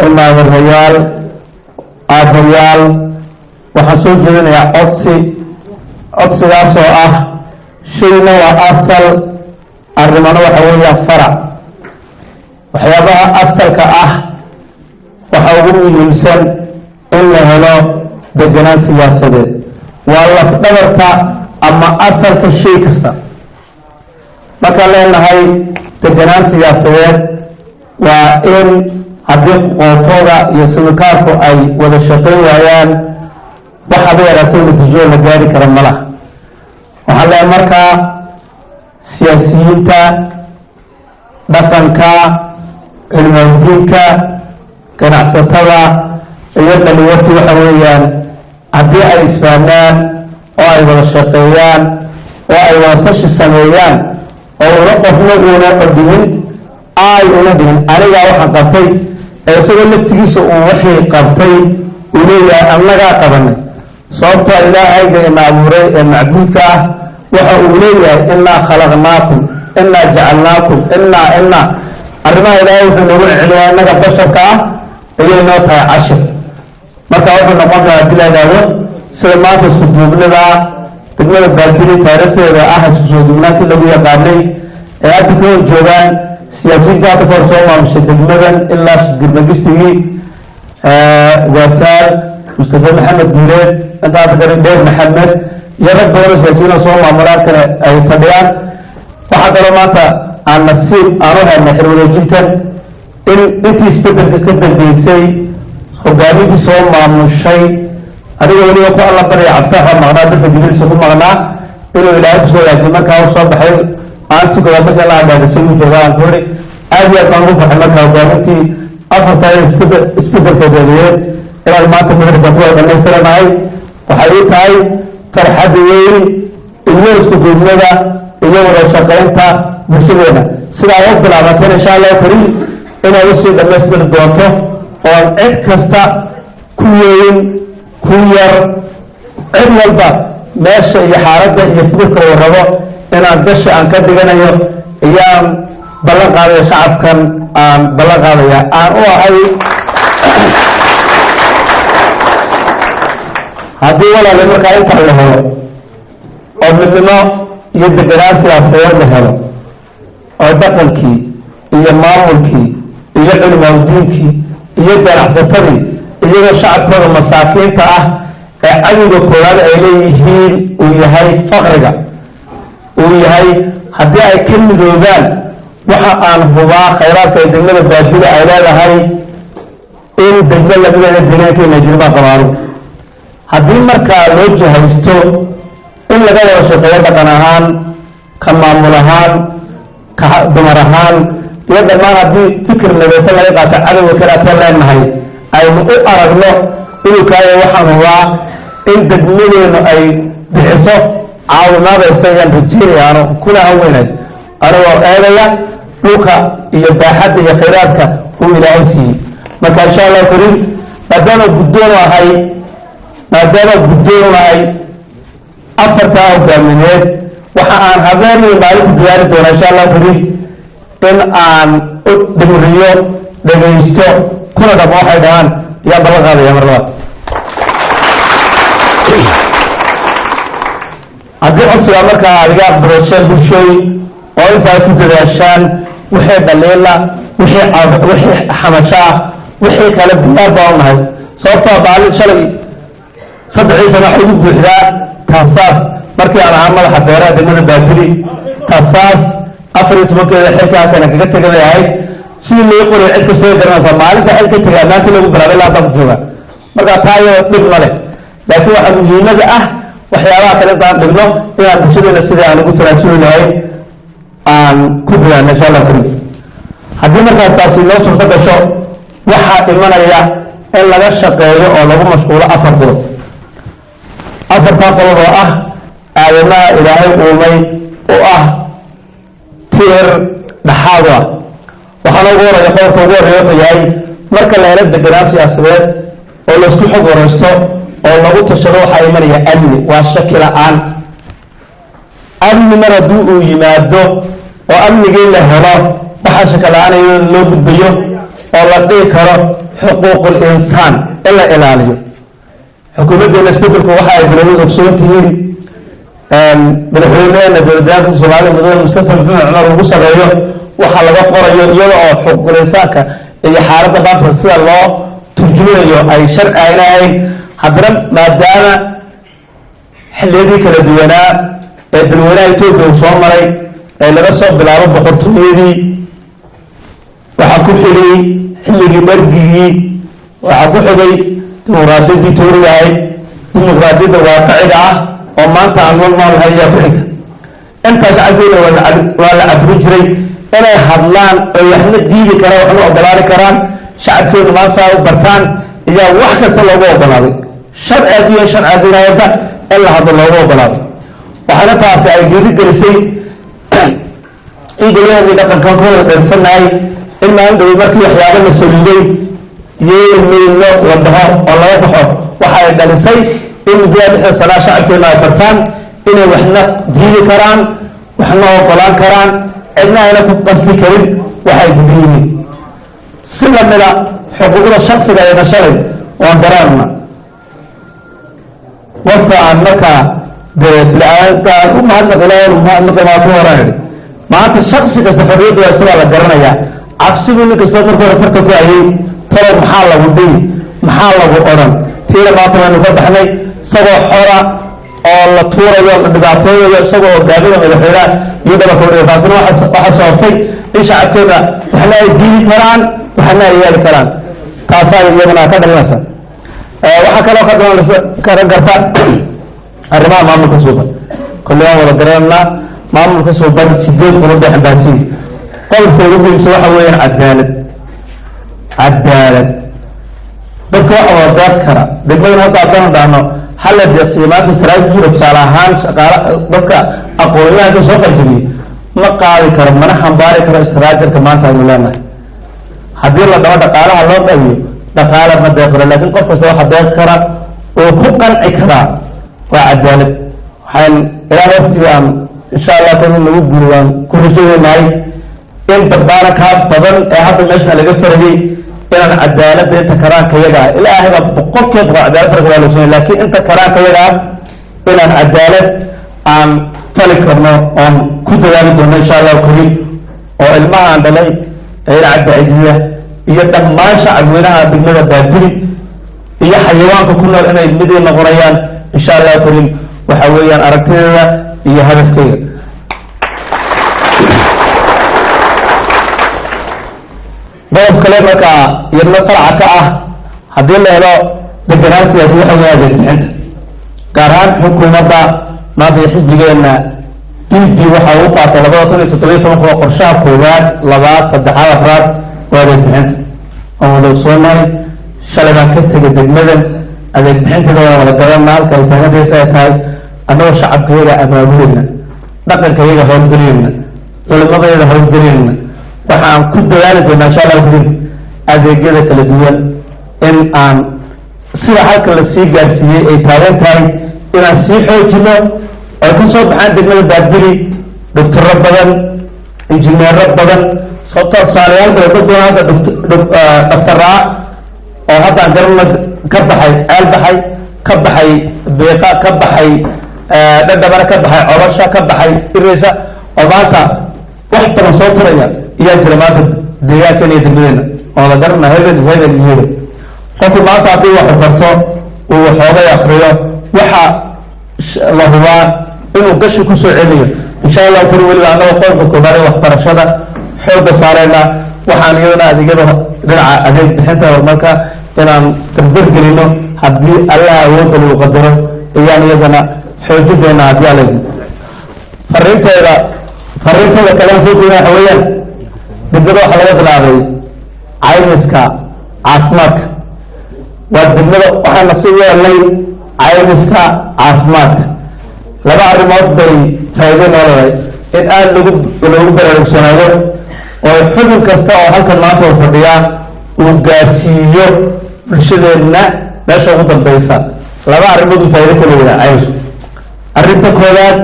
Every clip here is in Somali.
Ilmaadeerayaal, aabbayaal, waxaan soo jeedinayaa codsi, codsigaasoo ah shayna waa asal, arrimana waxa weeyaan farac. Waxyaabaha asalka ah waxa ugu muhiimsan in la helo deganaan siyaasadeed, waa lafdhabarta ama asalka shay kasta. Markaan leenahay deganaan siyaasadeed, waa in haddii qootooda iyo simikaarku ay wada shaqayn waayaan, waxaad u yaratay natiijo la gaari kara ma laha. Waxaan leehay markaa siyaasiyiinta, dhaqanka, culimaadiinka, ganacsatada iyo dhalinyartu, waxa weeyaan haddii ay isfahmaan oo ay wada shaqeeyaan oo ay wada tashi sameeyaan oo una qofna uuna odhihin ay una dhihin anigaa waxaan qabtay, ee isagoo laftigiisa uu wixii qabtay uu leeyahay annagaa qabanay. Sababtoo Ilaahayga ina abuuray ee macbuudka ah waxa uu leeyahay innaa khalaqnaakum, innaa jacalnaakum, innaa arrimaha. Ilaahay wuxuu noogu celiyaa innaga basharka ah ayay noo tahay cashir. Marka wuxuu noqon karaa hadii la idhaahdo sida maanta iskuduubnida degmada Baabili taariikhdeeda ah, isku soo duubnaankii lagu yaqaanay ee hadda ka hor joogaan siyaasiyiinta hadda kahor soo maamushay degmadan ilaa Girmagistigii, Waasaal Mustafa Maxamed Guuleed, inta hadda kale Dheer Maxamed iyo rag badan oo siyaasiyiin oo soo maamulaan kale ay fadhiyaan. Waxaa kaloo maanta aan nasiib aan u helnay xilwareejintan in intii isbedelka ka dambeysay hogaamintii soo maamushay, adigoo weliba ku alla barya Cabtaaxa maqnaa, dalka dibadiisa ku maqnaa, inuu Ilaahay kusoo wadaajiyay. Markaa u soo baxay maalintii koowaad markii la hagaajisay uu joogaa aan ku uri aad iyo aad baan ugu farxay. Markaa hogaamintii afarta isbedelka dabadeed inaan maanta madrasa ku wada dhamaystiranahay waxay ii tahay farxad weyn iyo isku duubnida iyo wada shaqaynta bulshadeena sidaa u bilaabateen, insha Allahu kariim, inay usii dhamaystiri doonto oon cid kasta ku weyn ku yar, cid walba meesha iyo xaaladda iyo fikirka uu rabo inaan gashi aan ka dhiganayo iyaan ballan qaadaya, shacabkan aan ballan qaadaya aan u ahay. Haddii walaali markaa intaa la helo oo midnimo iyo deganaan siyaasadeed la helo oo dhaqankii iyo maamulkii iyo culimaaudiinkii iyo ganacsatadii iyagoo shacabkooda masaakiinta ah ee cadowga koowaad ay leeyihiin uu yahay faqriga uu yahay, haddii ay ka midoobaan, waxa aan hubaa khayraadka ay degmada Baabili ay leedahay in degmo lamideeda deegaankeena jirbaa qabaano. Haddii markaa loo jahaysto in laga wada shaqeeyo dhaqan ahaan, ka maamul ahaan, ka dumar ahaan iyo dhammaan, haddii fikir midaysan laga qaato cadowga kale ateen leenahay aynu u aragno inuu kaayo, waxaan hubaa in degmadeenu ay bixiso caawimaadaysa ayaan rajeynaya aanu kuna hanweynay, anigoo eegaya dhulka iyo baaxadda iyo khayraadka uu Ilaahay siiyey. Marka insha Allahu kariim, maadaama guddoonu ahay, maadaama guddoonu ahay afartaa hogaamineed, waxa aan habeen iyo maalin ku diyaari doonaa insha Allahu kariim in aan u dhimriyo, dhegaysto, kuna dhaqmo waxay dhahaan ayaan ballan qaadaya. Mar labaad, haddii codsigaa markaa aad iga aqbalasheen bulshooy oo intaa ku dadaashaan, wixii dhaliila, wixii xamasho ah, wixii kale diyaar baan u nahay. Sababtoo maalin shalay 3dii sano waxay igu buuxdaa taasaas markii aan ahaa madaxa beeraha degmada Baabili, taasaas 14-keeda xilkaasana kaga tegay bay ahayd. Sidii loo qoray cid kastoo garanaysaa maalinta xil ka tegay maanta lagu bilaabay ilaa haddaan ku jooga. Marka taa iyada dhib ma leh, laakiin waxaa muhiimada ah waxyaabaha kale intaan dhigno inaan bulshadeena sidii aan ugu tanaasuli lahayn aan ku dadaalno insha Allah karim. Haddii markaas taasi noo suurto gasho, waxaa imanaya in laga shaqeeyo oo lagu mashquulo 4 qodob. Afartaa qodob oo ah aadamaha Ilaahay uumay oo ah tiir dhaxaadu ah, waxaana ugu horreeya, qodobka ugu horreeya wuxuu yahay marka la helo deganaan siyaasadeed oo laisku xog waraysto oo lagu tashado, waxaa imanaya amni, waa shaki la-aan. Amni mar haddii uu yimaado oo amnigii la helo, waxaa shaki la-aan iyadoo loo gudbayo oo la dhihi karo Xuquuqul insaan in la ilaaliyo. Xukuumaddeena isbedelku waxa ay bilowday, ogsoon tihiin, madaxweyneheena dowladdaanka Soomaalida, Mudane Mustafa Maxamed Cumar, lagu sameeyo waxa laga qorayo, iyada oo xuquuqul insaanka iyo xaaladda maanta sida loo turjuminayo ay sharci ayna ahayn. Haddana maadaama xilliyadii kala duwanaa ee dalweynaha Etoobiya uu soo maray, ee laga soo bilaabo boqortooyadii, waxaa ku xigay xilligii dhargigii, waxaa ku xigay dimuqraadiyaddii tooriga ahayd, dimuqraadiyadda waaqiciga ah oo maanta aan nol noolnahay ayaa ku xigta. Intaas shacabkeena waa la caburin jiray inay hadlaan oo waxna diidi karaan, waxna ogolaani karaan. Shacabkeenu maanta saa u bartaan iyaa wax kasta loogu ogolaaday, sharci haddii sharci haddii in la hadlo loogu ogolaaday. Waxaana taasi ay dhiiri gelisay in golaheedii dhaqankan ku wada dheersanahay in maalin dhow markii waxyaabo la saliiday yeeli mayno la dhaho oo laga baxo. Waxa ay dhalisay in muddada 6da sanaa shacabkeenu ay bartaan inay waxna diidi karaan, waxna ogolaan karaan, cidna ayna ku qasbi karin waxay diidan yihiin. Si lamida xuquuqda shaksiga ee dhashalay waan garanna wafta aan markaa dee aan u mahadnaq, Ilahay mahadnaqi maa ku horan idhi. Maanta shaksi kasta xorriyadda waa isagaa la garanayaa. Cabsidu nin kasta marka hore farta ku hayay, talow maxaa lagu dhihi, maxaa lagu odhan, tiina maanta waynu ka baxnay. Isagoo xora oo la tuurayo, la dhibaateynayo, isagoo hogaamida madaxweynaha iyo dhabarka udhigay. Taasina waxaa sababtay in shacabkeena waxna ay diidi karaan, waxna ay yeeli karaan. Taasaa iyadana ka dhalanaysa. Waxaa kaloo ka dhalanaysa karan karta arrimaha maamulka suuban. Kolle waan wada garananaa maamulka suuban 8 qodob bay xambaarsiin. Qodobka ugu muhiimsan waxa weeyaan cadaalad. Cadaalad dadka waxa wada deeq kara degmadan. Hadda haddaan dhahno hala deeqsiyo maanta istaraatijiga, tusaale ahaan shaqaala dadka aqoonyahanka soo qarjabiyey ma qaadi karo, mana xambaari karo istaraatijarka maanta aynu leenahay. Haddii la dhabo dhaqaalaha loo qaybiyo, dhaqaala ma deeq karo, lakin qof kasta waxa deeqi kara oo ku qanci karaa waa cadaalad. Waxaan ilaa waqtiga aan insha Allah tan in lagu guuri waan ku rajaynahay in badbaana kaa badan ee hadda meesha laga farayay inaan cadaaladda inta karaanka yaga ah, Ilaahay baa 100% cadaalad farka waa logsanay, laakiin inta karaanka yaga ah inaan cadaalad aan fali karno oon ku dadaali doono insha Allahu kariim, oo ilmaha aan dhalay ee Cabdicidiya iyo dhammaan shacabweynaha degmada Baabili iyo xayawaanka ku nool inay midii noqonayaan insha Allahu kariim. Waxa weeyaan aragtideeda iyo hadafkeyga. Qodob kale markaa iyadna faraca ka ah, haddii la helo deganaan siyaasi, waxa weya adeeg bixinta, gaar ahaan xukuumadda maanta iyo xisbigeena b waxa uu qaatay 2017 oo qorshaha koowaad, labaad, saddexaad, afraad waa adeeg bixinta. Waan wada ogsoonahay, shalay baan ka tegay degmadan. Adeeg bixinteeda waan wada garana halka ay taaganaysa ay tahay. Annagoo shacabkayaga abaabuleyna, dhaqankayaga howlgelinayna, culimadayada howlgelinayna, waxaan ku dadaali doonaa insha Allah kariim adeegyada kala duwan in aan sida halka la sii gaarsiiyey ay taagan tahay inaan sii xoojino, ay ka soo baxaan degmada Baabili doctoro badan, injineero badan. Sababtoo tusaalayaal badan, dad badan hadda dhaktaraa oo haddaan garana ka baxay Ceel baxay, ka baxay Beeqa, ka baxay Dhadhabana, ka baxay Colosha, ka baxay Ireysa, oo maanta wax badan soo turaya iyaa jira maanta deegaankan iyo degmadeena oo la garana, hebel, hebel iyo hebel. Qofku maanta haddii wax barto, uu waxoogay akriyo, waxa la hubaa inuu gashi kusoo celinayo insha Allahu kari. Weliba annagoo qodobka koobaad ee waxbarashada xoogga saarayna, waxaan iyadana adeegyada dhinaca adeeg bixinta horumarka inaan darbar gelino haddii Allaha awoodda lagu qadaro, ayaan iyadana xoojin doonaa haddii Alla idmo. Fariinteeda kale soo jeeda waxa weeyaan degmada waxaa laga bilaabay caymiska caafimaadka. Waa degmada waxaana si yeelnay caymiska caafimaadka. Laba arrimood bay faa'iido noo leedahay in aada lagu baraarugsanaado oo xubin kasta oo halkan maanta uu fadhiyaa uu gaarsiiyo bulshadeenna meesha ugu dambaysa. Laba arrimood uu faa'iido ka leeyahay caymisku. Arrinta koowaad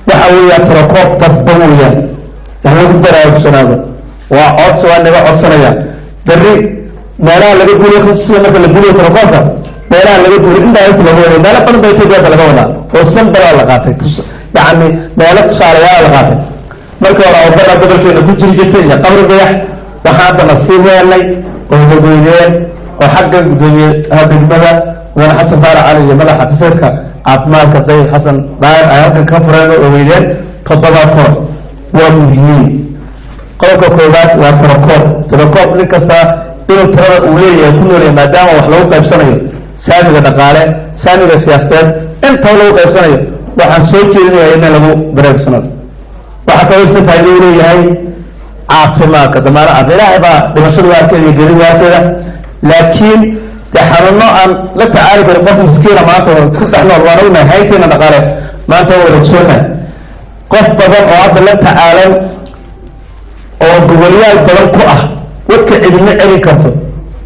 waxa weeyaan tirakoob dadban weeyaan in lagu baraarugsanaado. Waa codsi, waa naga codsanaya berri Meelaha laga guuriyo, sida marka la guuriyo tirakoobka, meelaha laga guuriyo indirect laga wada, meelo badan ba Ethiopia laga wadaa oo sample la qaatay, yacni meelo tusaalayaal la qaatay. Markii hore Awbara gobolkeena ku jiri jirtay iyo Qabri Dayax. Waxaan hadda nasiib weelnay oo hogeyneen oo xagga guddoomiyaha degmada, Mudane Xasan Faarax Cali, iyo madaxa xafiiseedka caafimaadka, Dayib Xasan Daayir, ay halkan ka fureen oo ogeydeen 7 koor. Waa muhiim. Qodobka koowaad waa tirakoob. Tirakoob nin kasta inuu tirada uu leeyahay ku noolyahay, maadaama wax lagu qaybsanayo, saamiga dhaqaale, saamiga siyaasadeed, intaba lagu qaybsanayo. Waxaan soo jeedinaya in lagu baraarugsanaado. Waxaa kaloo isna faa'iido u leeyahay caafimaadka, damaano caafimaad. Ilaahay baa dhimashada waarkeeda iyo geerida waarkeeda, laakiin dee xanuuno aan la tacaali karin qof miskiina maanta oo ku dhex nool, waan ognahay haynteena dhaqaale maanta, waa wada ogsoonahay qof badan oo hadda la tacaalan oo gogolyaal badan ku ah wadka cidina celin karto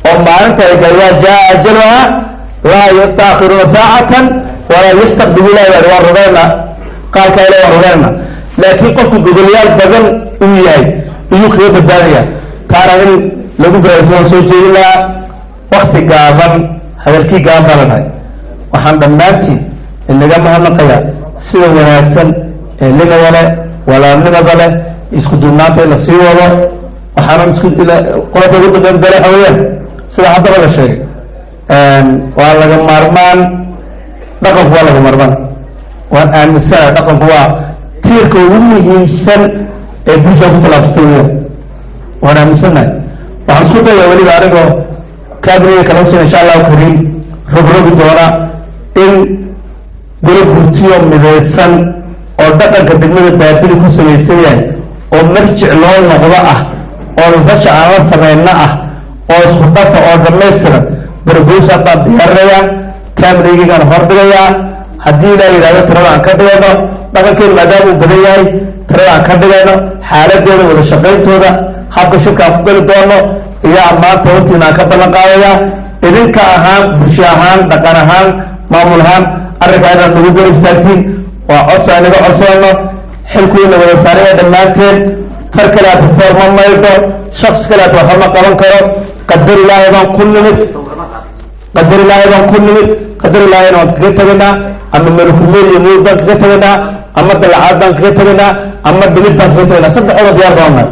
oo maalinta ay gayaa jaa ajaluha laa yastaakhiruuna saacatan walaa yastaqdimuuna. Waan rumayna qaarka ile, waan rumayna, laakiin qofku gogolyaal badan uu yahay iyuu kaga badbaadaya. Taana in lagu baraarugsan waan soo jeedin lahaa. Wakti gaaban, hadalkii gaaban baa la dhahay. Waxaan dhammaantiin inaga mahadnaqayaa sida wanaagsan ee limada leh, walaalnimada leh, isku duubnaanta in la sii wado. Waxaanan isku qodobka ugu dambeyn dale waxa weeyaan, sida haddaba la sheegay, waa laga maarmaan dhaqanku, waa laga maarmaan. Waan aaminsanahay dhaqanku waa tiirka ugu muhiimsan ee bulshada ku tallaabsatay weyaan. Waan aaminsanahay. Waxaan isku dayaa weliba anigoo kaabiniga kala usin, insha Allahu kariim, rogrogi doona in golo gurtiyo midaysan oo dhaqanka degmada Baabili ku samaysan yahay oo marjic loo noqdo ah oo lasasha aan la samayno ah oo isku dhafa oo dhamaystiran proposal baan diyaarinayaa, kabinigaygaan hordhigayaa. Haddii ilaa yidhahdo tirada aan ka dhigayno dhaqankeenu maadaama uu badan yahay, tirada aan ka dhigayno, xaaladeeda, wada shaqayntooda, habka shirka aan ku geli doono iyo ammaanta hortiina aan ka ballan qaadayaa. Idinka ahaan, bulsho ahaan, dhaqan ahaan, maamul ahaan, arrinkaa inaad nagu garab istaagtiin waa codsi aan inaga codsanayno. Xilkuina wada saaraya dhammaanteen. Far kaleata foor ma maydho, shaksi kaleata waxba ma qaban karo. Qadar Ilaahay baan ku nimid, qadar Ilaahay baan ku nimid, qadar Ilaahayna waan kaga tegaynaa. Ama malakulmood iyo mowd baan kaga tegaynaa, ama dalacaad baan kaga tegaynaa, ama dhimid baan kaga tegaynaa. Saddexdooda diyaar baan nahay.